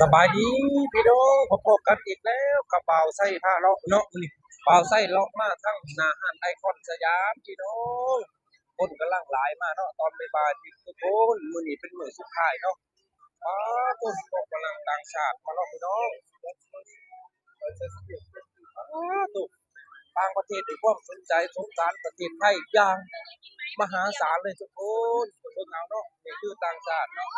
ສະບາຍດີພີ່ນ້ອງ ພົບກັນອີກແລ້ວກັບບ່າວໄຊພາເລາະເນາະ. ມື້ນີ້ບ່າວໄຊເລາະມາທາງໜ້າຮ້ານໄອຄອນສະຫຍາມພີ່ນ້ອງ ຄົນກຳລັງຫຼາຍມາເນາະຕອນບ່າຍໆນີ້ທຸກຄົນ. ມື້ນີ້ເປັນມື້ສຸດທ້າຍເນາະ. ອ້າ ຄົນກຳລັງຕ່າງຊາດມາເນາະພີ່ນ້ອງ. ອ້າ ທຸກ ຕ່າງປະເທດໃຫ້ຄວາມສົນໃຈສົງການປະເທດໄທຢ່າງມະຫາສານເລີຍທຸກຄົນ. ເບິ່ງເອົາເນາະ ນີ້ຄືຕ່າງຊາດເນາະ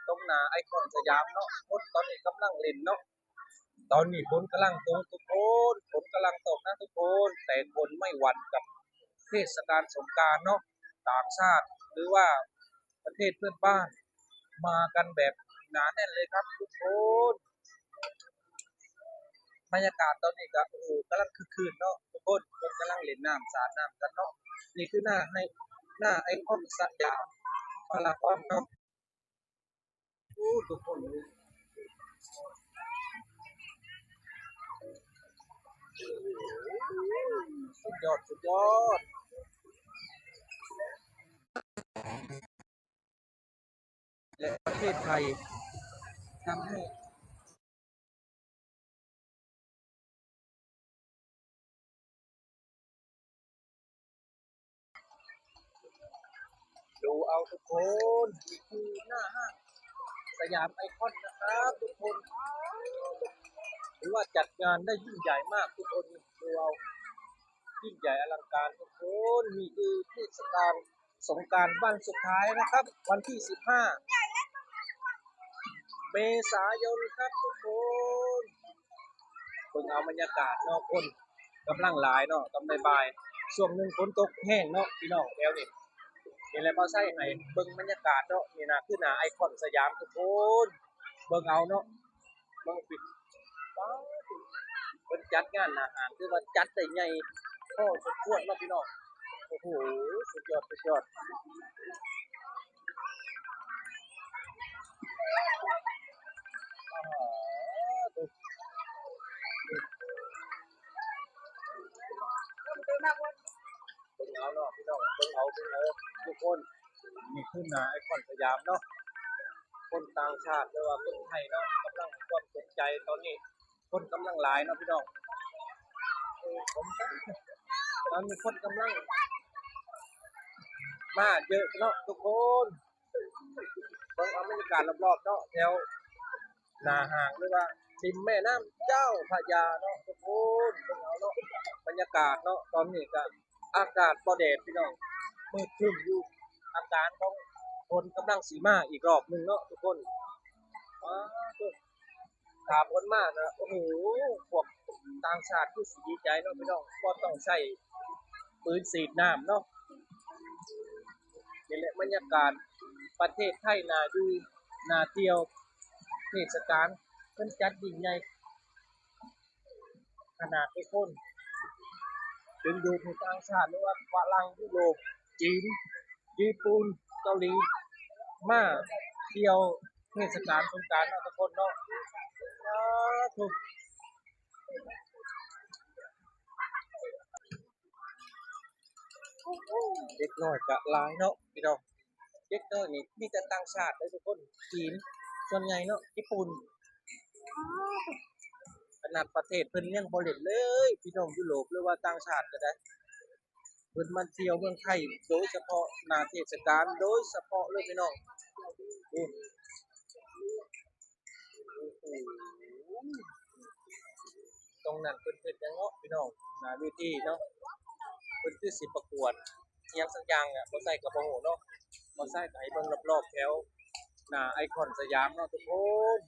ຕົງໜ້າໄອຄອນສະຫຍາມເນາະ. ຄົນຕອນນີ້ກຳລັງຫຼິ້ນເນາະ. ຕອນນີ້ຝົນກຳລັງຕົກທຸກຄົນ ຝົນກຳລັງຕົກນະທຸກຄົນ ແຕ່ຄົນໄມ່ຫວັ່ນກັບເທດສະການສົງການເນາະ. ຕ່າງຊາດ ຫຼືວ່າປະເທດເພື່ອນບ້ານມາກັນແບບໜາແໜ້ນເລີຍຄັບທຸກຄົນ. ບັນຍາກາດຕອນນີ້ກະ ໂອ້ໂຫ ກຳລັງຄຶກຄື້ນເນາະທຸກຄົນ ເພິ່ນກຳລັງຫຼິ້ນນ້ຳສາດນ້ຳກັນເນາະ. ນີ້ຄືໜ້າໄອ ໜ້າໄອຄອນສະຫຍາມພາລາຄອນເນາະ. ໂອ້ ທຸກຄົນ ສຸດຍອດ ສຸດຍອດ. ແລະ ປະເທດໄທທຳໃຫ້ ດູເອົາທຸກຄົນ ນີ້ຄືໜ້າຮ້ານສະຫຍາມໄອຄອນນະຄັບທຸກຄົນ. ຖືວ່າຈັດງານໄດ້ຍິ່ງໃຫຍ່ມາກທຸກຄົນ ດູເອົາ ຍິ່ງໃຫຍ່ອະລັງການທຸກຄົນ. ນີ້ຄືເທດສະການ ສົງການວັນສຸດທ້າຍນະຄັບ ວັນທີສິບຫ້າເມສາຍົນຄັບທຸກຄົນ. ເບິ່ງເອົາບັນຍາກາດເນາະ ຄົນກຳລັງຫຼາຍເນາະ ຕອນບ່າຍໆ ຊ່ວງໜຶ່ງຝົນຕົກແຮງເນາະພີ່ນ້ອງແຖວນີ້. ນີ້ແຫຼະ ບ່າວໄຊໃຫ້ເບິ່ງບັນຍາກາດເນາະ. ນີ້ນະຄືໜ້າໄອຄອນສະຫຍາມທຸກຄົນ ເບິ່ງເອົາເນາະ. ເບິ່ງປິດ ປາດ ເພິ່ນຈັດງານໜ້າຮ້ານ ຖືວ່າຈັດໄດ້ໃຫຍ່ພໍສົມຄວນເນາະພີ່ນ້ອງ. ໂອ້ໂຫ ສຸດຍອດ ສຸດຍອດ. ເບິ່ງເອົາເນາະພີ່ນ້ອງ ເບິ່ງເອົາ ເບິ່ງເອົາທຸກຄົນ. ນີ້ຄືໜ້າໄອຄອນສະຫຍາມເນາະ. ຄົນຕ່າງຊາດ ຫຼືວ່າຄົນໄທເນາະ ກຳລັງໃຫ້ຄວາມສົນໃຈຕອນນີ້ ຄົນກຳລັງຫຼາຍເນາະພີ່ນ້ອງ. ເອີ ຜົມ ຕອນນີ້ຄົນກຳລັງມາເຍອະເນາະທຸກຄົນ. ເບິ່ງເອົາບັນຍາກາດລອບໆເນາະ ແຖວໜ້າຫ້າງ ຫຼືວ່າລິມແມ່ນ້ຳເຈົ້າພະຍາເນາະທຸກຄົນ. ເບິ່ງເອົາເນາະ ບັນຍາກາດເນາະ ຕອນນີ້ກະອາກາດບໍ່ແດດພີ່ນ້ອງ ມືດຄຶ້ມຢູ່ ອາການຂອງຝົນກຳລັງຊິມາອີກລອບໜຶ່ງເນາະທຸກຄົນ. ອ້າວ ຖ້າຝົນມານະ ໂອ້ໂຫ ພວກຕ່າງຊາດຄືຊິດີໃຈເນາະພີ່ນ້ອງ ບໍ່ຕ້ອງໃຊ້ປືນສີດນ້ຳເນາະ. ນີ້ແຫຼະບັນຍາກາດປະເທດໄທ ໜ້າຢູ່ໜ້າທ່ຽວ ເທດສະການເພິ່ນຈັດຍິ່ງໃຫຍ່ຂະໜາດທຸກຄົນ ດຶງດູດໃຫ້ຕ່າງຊາດ ຫຼືວ່າຝຣັ່ງ ຢູໂຣບ ຈີນ ຍີ່ປຸ່ນ ເກົາຫຼີ ມາທ່ຽວເທດສະການສົງການເນາະທຸກຄົນເນາະ. ສາທຸ ເດັກນ້ອຍກະຫຼາຍເນາະພີ່ນ້ອງ. ເດັກນ້ອຍນີ້ມີແຕ່ຕ່າງຊາດເດີທຸກຄົນ ຈີນສ່ວນໃຫຍ່ເນາະ ຍີ່ປຸ່ນ. ຂະໜາດປະເທດເພິ່ນຍັງບໍ່ເຫຼັ້ນເລີຍພີ່ນ້ອງ ຢູໂຣບ ຫຼືວ່າຕ່າງຊາດກະໄດ້. ເພິ່ນມາທ່ຽວເມືອງໄທໂດຍສະເພາະໜ້າເທດສະການໂດຍສະເພາະເລີຍພີ່ນ້ອງ. ໂອ້ ໂອ້ໂຫ ຕົງນັ້ນເພິ່ນເຮັດຫຍັງເນາະພີ່ນ້ອງ ໜ້າເວທີເນາະ. ເພິ່ນຄືຊິປະກວດອີ່ຫຍັງສັກຢ່າງແຫຼະ ບໍ່ໃສ່ກະບໍ່ຮູ້ເນາະ. ບໍ່ໃສ່ກະໃຫ້ເບິ່ງລອບໆແຖວໜ້າໄອຄອນສະຫຍາມເນາະທຸກຄົນ.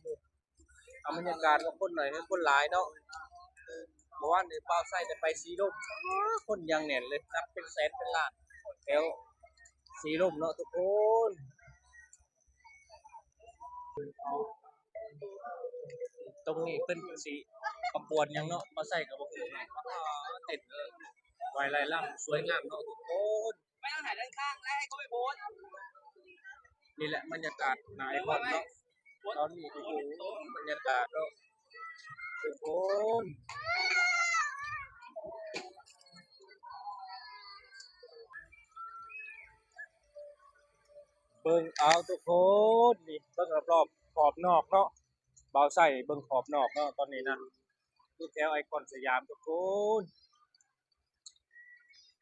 ເອົາບັນຍາກາດວ່າຄົນໜ້ອຍຫຼືຄົນຫຼາຍເນາະ. ເມື່ອວານນີ້ບ່າວໄຊໄດ້ໄປສີລົມ ຄົນຢ່າງແໜ້ນເລີຍ ນັບເປັນແສນເປັນລ້ານແຖວສີລົມເນາະທຸກຄົນ. ຕົງນີ້ເພິ່ນຊິປະກວດຫຍັງເນາະ ບ່າວໄຊກະບໍ່ຮູ້ເນາະ. ເຕັ້ນ ເອີ ໄວ້ໄລ່ລຳສວຍງາມເນາະທຸກຄົນ. ໄປທາງໄຫນດ້ານຂ້າງ ແລ້ວໃຫ້ເຂົາໄປໂພສ. ນີ້ແຫຼະບັນຍາກາດໜ້າໄອຄອນເນາະ ຕອນນີ້ ໂອ້ໂຫ ບັນຍາກາດເນາະທຸກຄົນ. ເບິ່ງເອົາທຸກຄົນ ນີ້ເບິ່ງລອບ ຂອບນອກເນາະ ບ່າວໄຊເບິ່ງຂອບນອກເນາະ ຕອນນີ້ນະ ຢູ່ແຖວໄອຄອນສະຫຍາມທຸກຄົນ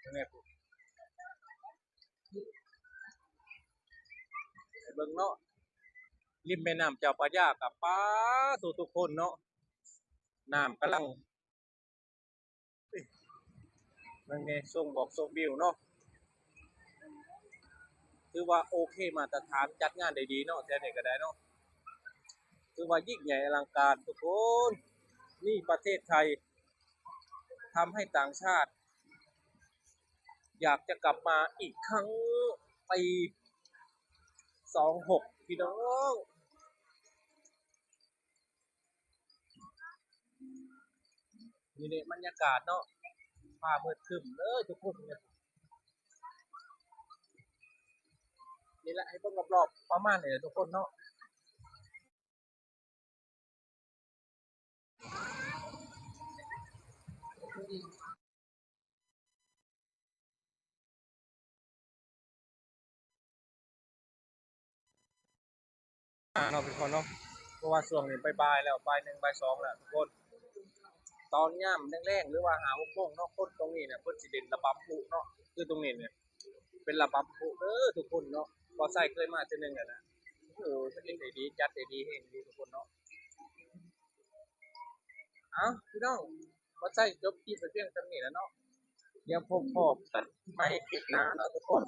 ເບິ່ງແດ່ ໃຫ້ເບິ່ງເນາະ ລິມແມ່ນ້ຳເຈົ້າພະຍາກະ ປາໂທ້ ທຸກຄົນເນາະ ນ້ຳກຳລັງ ເບິ່ງແດ່ ຊົມໝອກຊົມວິວເນາະ ຖືວ່າໂອເຄ ມາດຕະຖານ ຈັດງານໄດ້ດີເນາະ ແຖວນີ້ກະໄດ້ເນາະ ຖືວ່າຍິ່ງໃຫຍ່ອະລັງການທຸກຄົນ ນີ້ປະເທດໄທ ທຳໃຫ້ຕ່າງຊາດ ຢາກຈະກັບມາອີກຄັ້ງ ປີສອງຫົກ ພີ່ນ້ອງ. ນີ້ເດ ບັນຍາກາດເນາະ ຟ້າມືດຄຶ້ມເດີທຸກຄົນ ນີ້ແຫຼະ ໃຫ້ເບິ່ງລອບໆ ປະມານນີ້ແຫຼະທຸກຄົນເນາະ. ເນາະ ທຸກຄົນເນາະ ເພາະວ່າຊ່ວງນີ້ບ່າຍໆ ແລ້ວ ບ່າຍໜຶ່ງ ບ່າຍສອງ ແລ້ວທຸກຄົນ ຕອນຍາມແລງໆ ຫຼືວ່າຫ້າຫົກໂມງເນາະ ຄົນຕົງນີ້ນະ ເພິ່ນຊິເຫຼັ້ນລະບຳຜຸເນາະ ຄືຕົງນີ້ນີ້ ເປັນລະບຳຜຸເດີທຸກຄົນເນາະ ບ່າວໄຊເຄີຍມາເທື່ອໜຶ່ງແລ້ວນະ ໂອ້ ເຮັດໄດ້ດີ ຈັດໄດ້ດີແຮງອີ່ຫຼີທຸກຄົນເນາະ. ເອົ້າ ພີ່ນ້ອງ ບ່າວໄຊຈົບຄລິບໄປພຽງສ່ຳນີ້ແຫຼະເນາະ ດຽວພົບພໍ້ກັນໃໝ່ຄລິບໜ້າເນາະທຸກຄົນ.